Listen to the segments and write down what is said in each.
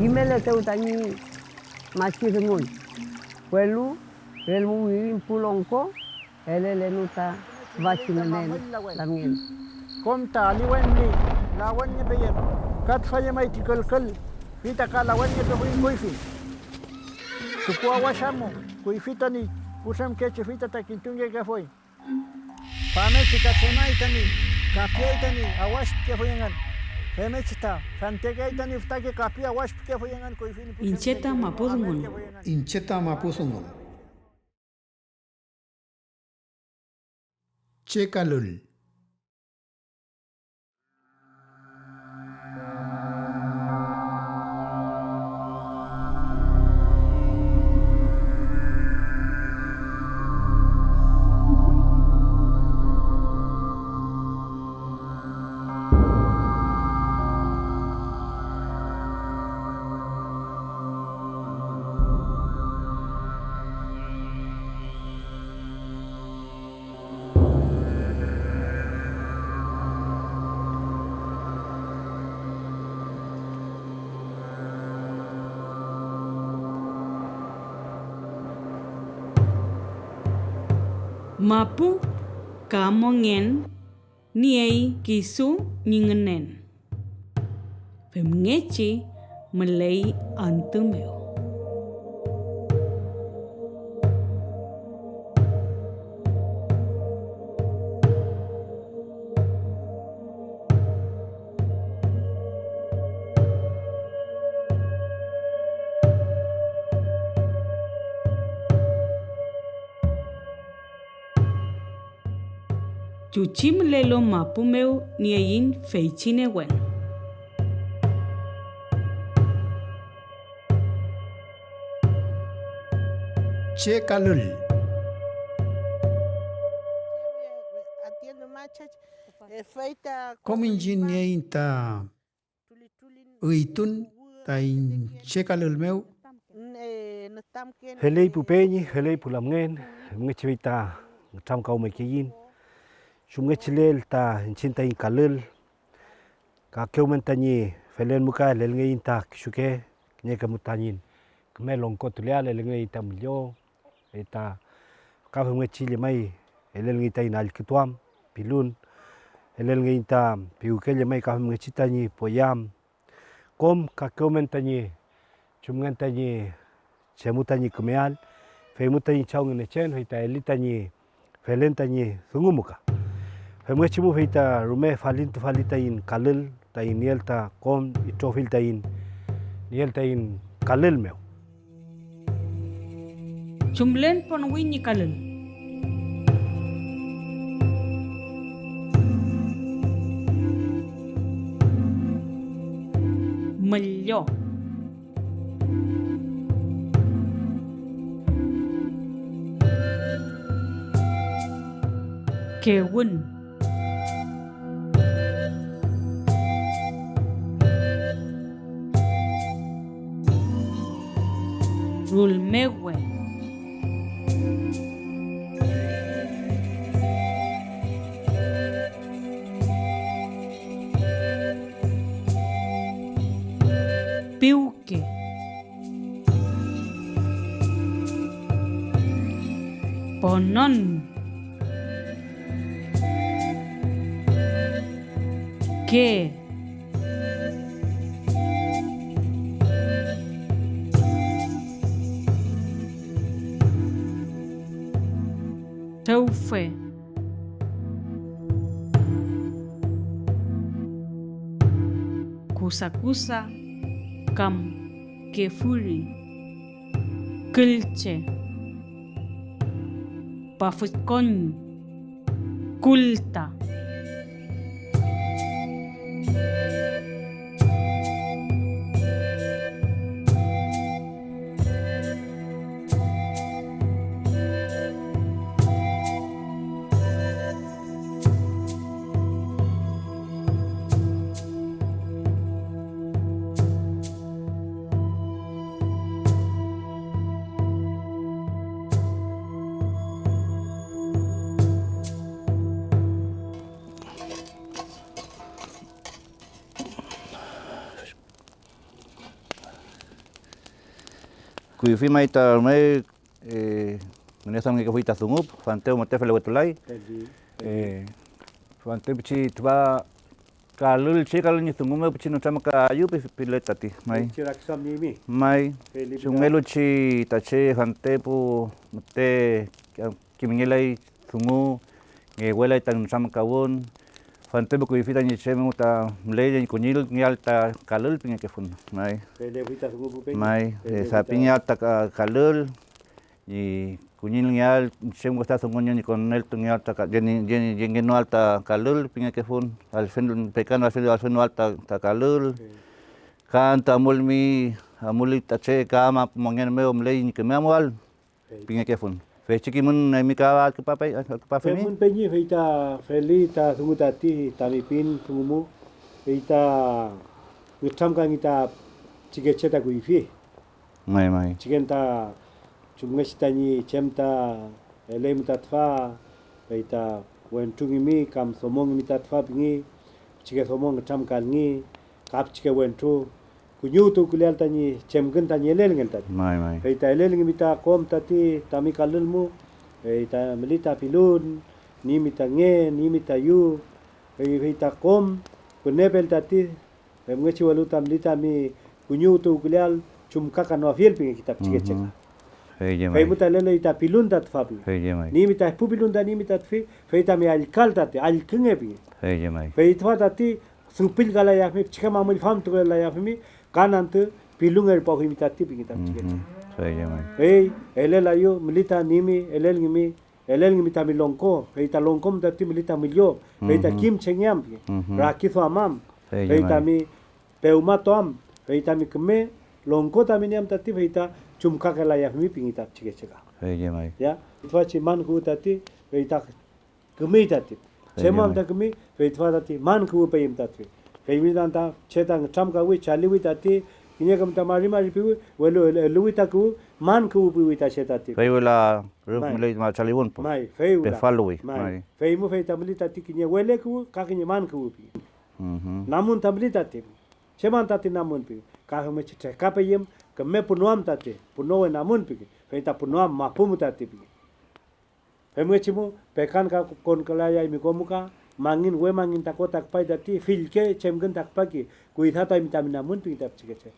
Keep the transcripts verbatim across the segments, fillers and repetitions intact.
Kimeletew tañi machi dungun, welu relmu wirin pu longko elelenu ta tüfachi ngünen lamngen. Kom ta aliwen ñi lawenngepeyem, ka tüfa llemay ti külkül, fey ta ka lawenngepefuy kuyfi. Tukuawash amu, kuyfi tañi putremkechi, fey ta, ta kintungekefuy. Famngechi ta tremay tañi kapiay tañi awash pikefuy engün. Femngechi ta fentekeay tañi fütake kapi awash pikefuy engün kuyfi ñi pu Iñche ta mapu dungun. Iñche ta mapu dungun. Che kalül. Mapu ka mongen niey kisu ñi ngünen. Femngechi müley antü mew. Chuchi mülelu mapu mew nieiñ feychi newen. Che kalül. Kom iñchiñ nieiñ ta üytun ta iñche kalül mew. Feley pu peñi, feley pu lamngen, femngechi fey ta nütramkawmekeiñ chumngechilel ta iñchiñ taiñ kalül. Kakewmen tañi felen müka elelngeiñ ta kisuke kiñeke mu tañi küme longkotuleael, elelngeiñ ta müllo, fey ta ka femngechi llemay elelngey taiñ allkütuam pilun, elelngey ta piwke llemay ka femngechi tañi poyam. Kom kakewmen tañi chumngen tañi chemu tañi kümeael, feymu tañi Chaw Ngünechen, fey ta eli tañi felen tañi dungu müka. Femngechi mu fey ta rume falintufali taiñ kalül, taiñ nieel ta kom itrofill taiñ nieel taiñ kalül mew. Chumlen ponwi ñi kalül. Müllo. Kewün. Rulmewe. Piwke. Ponon. Ke. Tewfe. Kusakusa kam kefuri. Külche. Pafükoñ. Kulta. kuyfi may ta rume, eh, ngüneduamngekefuy ta dungu, fantew müte felewetulay. Feli, feli. Eh, fantew pichi tüfa kalül, che kalül ñi dungu mew pichi nütramkaayu pi-, pile tati, may. Feychi rakiduam nieymi. May, feli pita. Chumngelu chi ta che fantepu müte kimngelay dungu, ngewelay ta nütramkawün, fantepu kuyfi tañi chem ta müley ñi kuñilngeael ta kalül pingekefun, may. Felefuy ta dungu pu peñi. May, felefuy ta. Sapingeael ta ka-, kalül, ñi kuñilngeael chem wesa dungu ñi koneltungeael ta ka-, ye-, ye-, yengenoael ta kalül pingekefun, alfen, pekan alfen, alfenoael ta, ta kalül, fey. Ka antü amulmi, amuli ta che ka mapu mongen mew müley ñi küme amuael. Fey. Pingekefun. Feychi kimün eymi ka allküpapey, allküpafimi. Femün peñi, fey ta feli ta dungu tati tami pin dungu mu, fey ta nütramkangi ta pichike che ta kuyfi. May, may. Pichiken ta chumngechi tañi chem ta eleymu ta tüfa, fey ta wentrungimi kam domongimi ta tüfa pingi, pichike domo nütramkalngi, ka pichike wentru, kuñiwtuwküleael tañi chemkün tañi elelngen tati. May, may. Fey ta elelngimi ta kom tati tami kalül mu, fey ta müli ta pilun, nimi ta nge, nimi ta yu, fey, fey ta kom pünepel tati, femngechi welu ta müli tami kuñiwtuwküleael chumkakanoafiel pingeki ta pichike che ka. Mhm. Fey llemay. Fey mu ta eleley ta pilun ta tüfa pinge. Fey llemay. Nimi ta epu pilun ta nimi ta tüfi, fey tami allkal tati, allkünge pinge. Fey llemay. Fey tüfa tati dupillkalayafimi, pichike mamüll famtukulayafimi, ka antü pilungerpuafimi tati pingi ta pichike che. Mhm. Fey llemay. Fey elelayu, müli ta nimi, elelngimi, elelngimi tami longko, fey ta longko am tati müli ta müllo, fey ta Mhm. kimchengeam pinge, Mhm. rakiduamam, fey fey llemay. Tami pewmatuam, fey tami küme longko tami nieam tati, fey ta chumkakelayafimi pingi ta pichike che ka. Fey llemay. Ya, tüfachi man kuwü tati, fey ta kümey tati. Fey chem am llemay. Ta kümi, fey tüfa tati man kuwüpeyüm tati. Feymi ta, ta che ta nütramkawi, chaliwi tati, kiñeke am ta mari mari piwi, welu el-, eluwi ta kuwü, man kuwüpiwi ta che tati. Fey wüla rüf May. Müley ta chaliwün po. May, fey wüla. Pefaluwi. May. May. Fey mu fey ta müli tati kiñe wele kuwü ka kiñe man kuwü pi. Mhm. Namun ta müli tati. Chem am tati namun pi. Ka femngechi trekapeyüm, küme punoam tati, punowe namun piki. Fey ta punoam mapu mu tati pi. Femngechi mu, pekan ka konkalayay mi ko mu ka, mangin, we mangin ta ko ta küpay tati, fillke chemkün ta küpaki, kuydataymi tami namun pingi ta pichike che.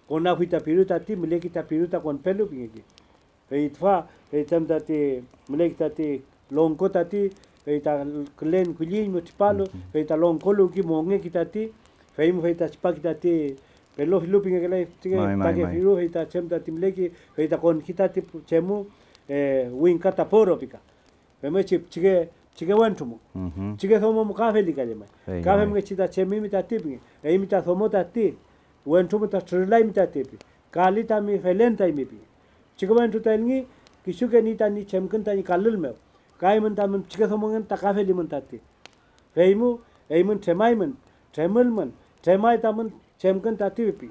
Konafuy ta piru tati, müleki ta piru ta konpelu pingeki. Fey tüfa, fey tam tati, müleki tati longko tati, fey ta külen kulliñ mu tripalu, Mhm. Fey ta longkoluwki mongeki tati, fey mu fey ta tripaki tati pelofilu pingekelay, pichike May, may, take may. Firu, fey ta chem tati müleki, fey ta konki tati pu-, chemu, eh, wingka ta poro pika. Femngechi pichike, pichike wentru mu. Mhm. Pichike domo mu ka feli ka llemay. Fey ka llemay. Femngechi ta chemimi tati pinge. Eymi ta domo tati, wentru mu ta trürlaymi tati pi. Ka li tami felen ta eymi pi. Pichike wentru ta elngi, kisuke ni tañi chemkün tañi kalül mew. Ka eymün tamün pichike domongen ta ka felimün tati. Feymu eymün tremaymün, tremülmün, tremay tamün chemkün tati pi.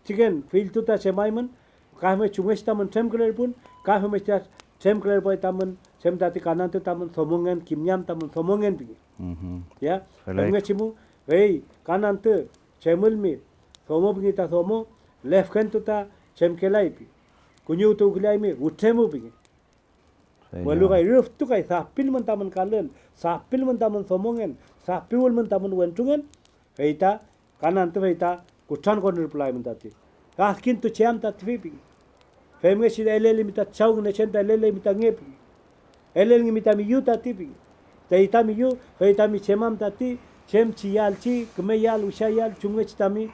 Chiken fill tu ta chemaymün, ka femngechi chumngechi tamün tremkülerpun, ka femngechi ta tremkülerpuay tamün chem tati kanantü tamün domongen, kimngeam tamün domongen pingey. Mhm. Ya, feley. Femngechi mu, fey kanantü chemülmi, domo pingey ta domo, lefkentu ta chemkelay pi. Kuñiwtuwküleaymi, wütremu pingey. Fey welu ñawe. Kay rüftu kay dafpilmün tamün kalül, dafpilmün tamün domongen, dafpiwülmün tamün wentrungen, fey ta kan antü fey ta kutrankonürpulaymün tati. Ka adkintucheam tati feypinge. Femngechi ta elelimi ta Chaw Ngünechen ta eleleymi ta nge pinge. Elelngimi tami yu tati pinge. Tey tami yu, fey tami chem am tati, chem chiyalchi, küme yal, wesa yal, chumngechi tami,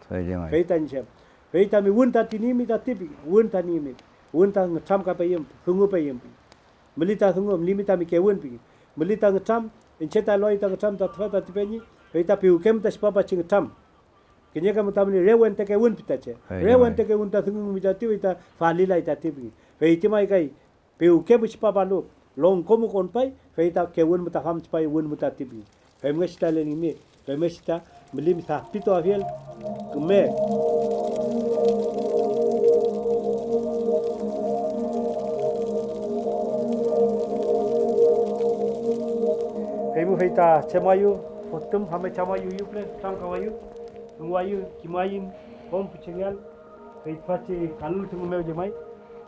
fey llemay. Fey tañi chem. Fey tami wün tati nimi tati pinge, wün ta nimi, wün ta nütramkapeyüm, dungupeyüm pinge. Mülita dungu, mülimi tami kewün pinge. Mülita ngütram, iñche ta eluay ta ngütram ta tüfa tati peñi, fey ta piwke müta tripapachi ngütram. Kiñeke müta müley re wente kewün pi ta che. Fey re llemay. Wente kewün ta dungungmi tati, fey ta falilay tati pinge. Fey ti may kay, piwke mu tripapalu, longko mu konpay, fey ta kewün mu ta famtripay wün mu tati pinge. Femngechi ta elelngimi, femngechi ta mülimi dafpituafiel küme. Feymu fey ta chemayu, fotüm famngechi amayu yu püle, nütramkawayu, dunguwayu, kimayiñ kom pu chengeael. Fey tüfachi kalül dungu mew llemay,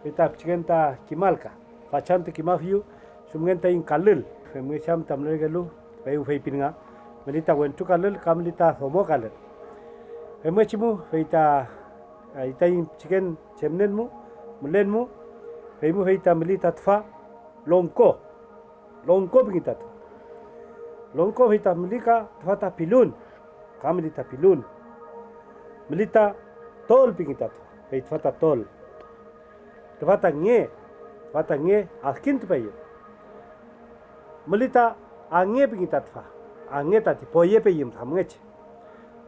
fey ta pichiken ta kimalka, fachantü kimafiyu chumngen taiñ kalül, femngechi am ta mülerkelu, fey feypin nga, mülita wentru kalül ka mülita domo kalül. Femngechi mu, fey ta, ay, taiñ pichiken chemnen mu, mülen mu, fey mu fey ta müli ta tüfa, longko. Longko pingi ta tüfa. Longko fey ta müli ka tüfa ta pilun, ka müli ta pilun. Müli ta tol pingi ta tüfa, fey tüfa ta tol. Tüfa ta nge, tüfa ta nge adkintupeyüm. Müli ta ange pingi ta tüfa, ange tati poyepeyüm famngechi.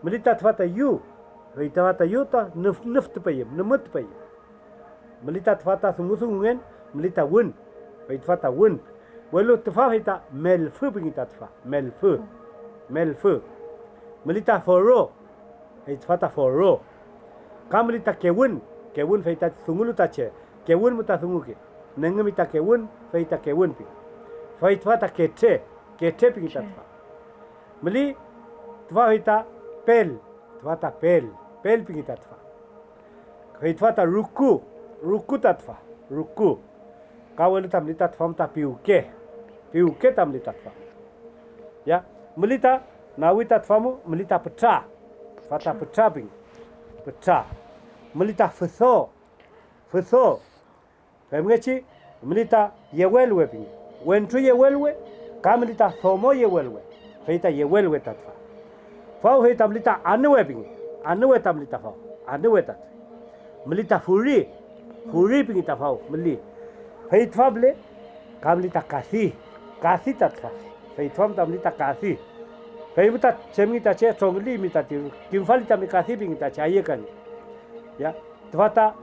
Müli ta tüfa ta yu, fey tüfa ta yu ta nüf-, nüftupeyüm, nümütupeyüm. Müli ta tüfa ta dungu dungungen, müli ta wün, fey tüfa ta wün, welu tüfa fey ta melfü pingi ta tüfa, melfü, melfü. Müli ta foro, fey tüfa ta foro. Ka müli ta kewün, kewün fey ta dungulu ta che, kewün mu ta dunguke, nengümi ta kewün, fey ta kewün pi. Fey tüfa ta ketre, ketre pingi ta tüfa. Müli tüfa fey ta pel, tüfa ta pel, pel pingi ta tüfa. Fey tüfa ta ruku, ruku ta tüfa, ruku. Ka welu ta müli ta tüfa mu ta piwke, piwke ta müli ta tüfa. Ya, müli ta nawi ta tüfa mu, müli ta pütra, tüfa ta pütra pingi, pütra. Müli ta füdo, füdo. Femngechi müli ta yewelwe pingi, wentru yewelwe, ka müli ta domo yewelwe, fey ta yewelwe ta tüfa. Faw fey ta müli ta anüwe pingi, anüwe ta müli ta faw, anüwe ta tüfa. Müli ta furi, furi pingi ta faw müli. Fey tüfa püle ka müli ta kadi, kadi ta tüfa, fey tüfa am ta müli ta kadi. Fey mu ta chemngi ta che trongüliymi tati, kimfali tami kadi pingi ta che ayekangi. Ya, tüfa ta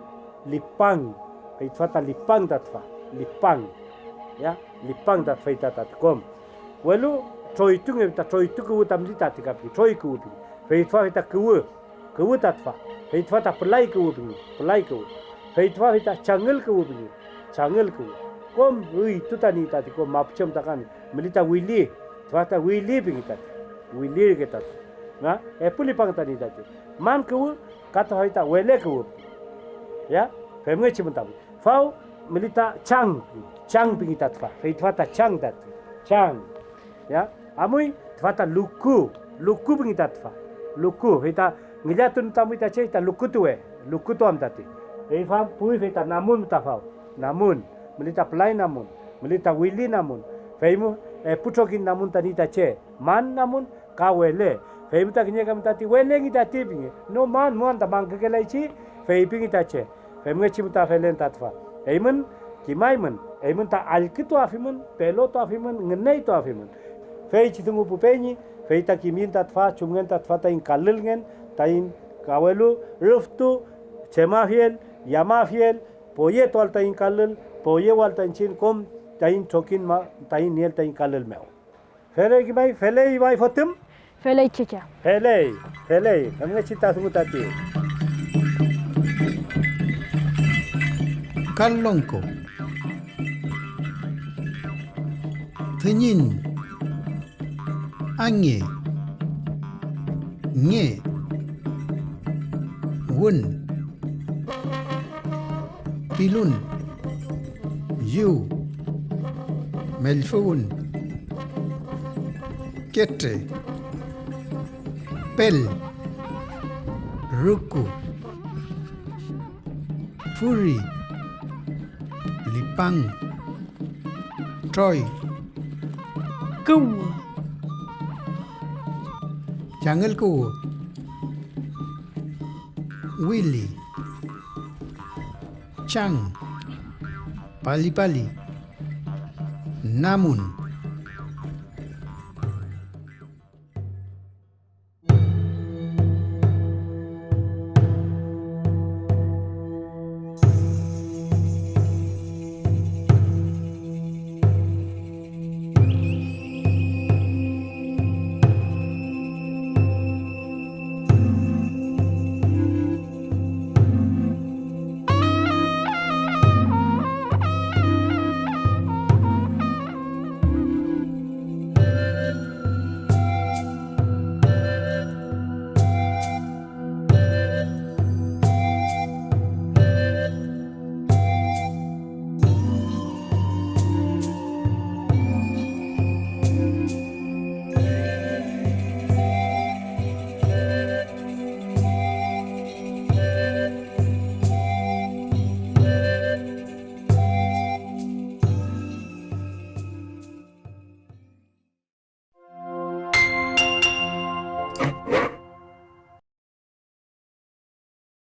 lipang, fey tüfa ta lipang ta tüfa, lipang, ya, lipang ta tüfey ta tati kom. Welu troytunge ta, troytu kuwü ta müli tati kapi, troy kuwü pingi, fey tüfa fey ta kuwü, kuwü ta tüfa, fey tüfa ta pülay kuwü pingi, pülay kuwü, fey tüfa fey ta changül kuwü pingi, changül kuwü. Kom üytu ta niey tati kom mapuche am ta kan, müli ta wili, tüfa ta wili pingi tati, wili reke tati, na, epu lipang ta niey tati, man kuwü, ka tüfa fey ta wele kuwü. Ya, femngechi müta amuy. Faw müli ta chang, chang pingi ta tüfa, fey tüfa ta chang tati, chang. Ya, amuy tüfa ta luku, luku pingi ta tüfa, luku, fey ta ngillatun ta amuy ta che ta lukutuwe, lukutu am tati. Fey faw puwi fey ta namun müta faw, namun, müli ta pülay namun, müli ta wili namun, fey mu epu trokiñ namun ta niey ta che, man namun, ka wele. Feymew ta kiñeke am tati welengi tati pingi, no man mu anta mangkekelaychi, feypingi ta che. Femngechi mu ta felen ta tüfa. Eymün kimaymün, eymün ta allkütuafimün, pelotuafimün, ngüneytuafimün. Feychi dungu pu peñi, fey ta kimyün ta tüfa chumngen ta tüfa taiñ kalülngen, taiñ kawelu rüftu chemafiel, yamafiel, poyetual taiñ kalül, poyewal ta iñchiñ kom taiñ trokiñ ma-, taiñ nieel taiñ kalül mew. Feley kimay, feley may fotüm. Feley cheke. Feley, feley, femngechi ta dungu tati. Kal longko. Tüñin. Ange. Nge. Wün. Pilun. Yu. Mellfüwün. Ketre. Pel. Ruku. Furi. Lipang. Troy. Kuwü. Changül kuwü. Wili. Chang. Palipali. Namun.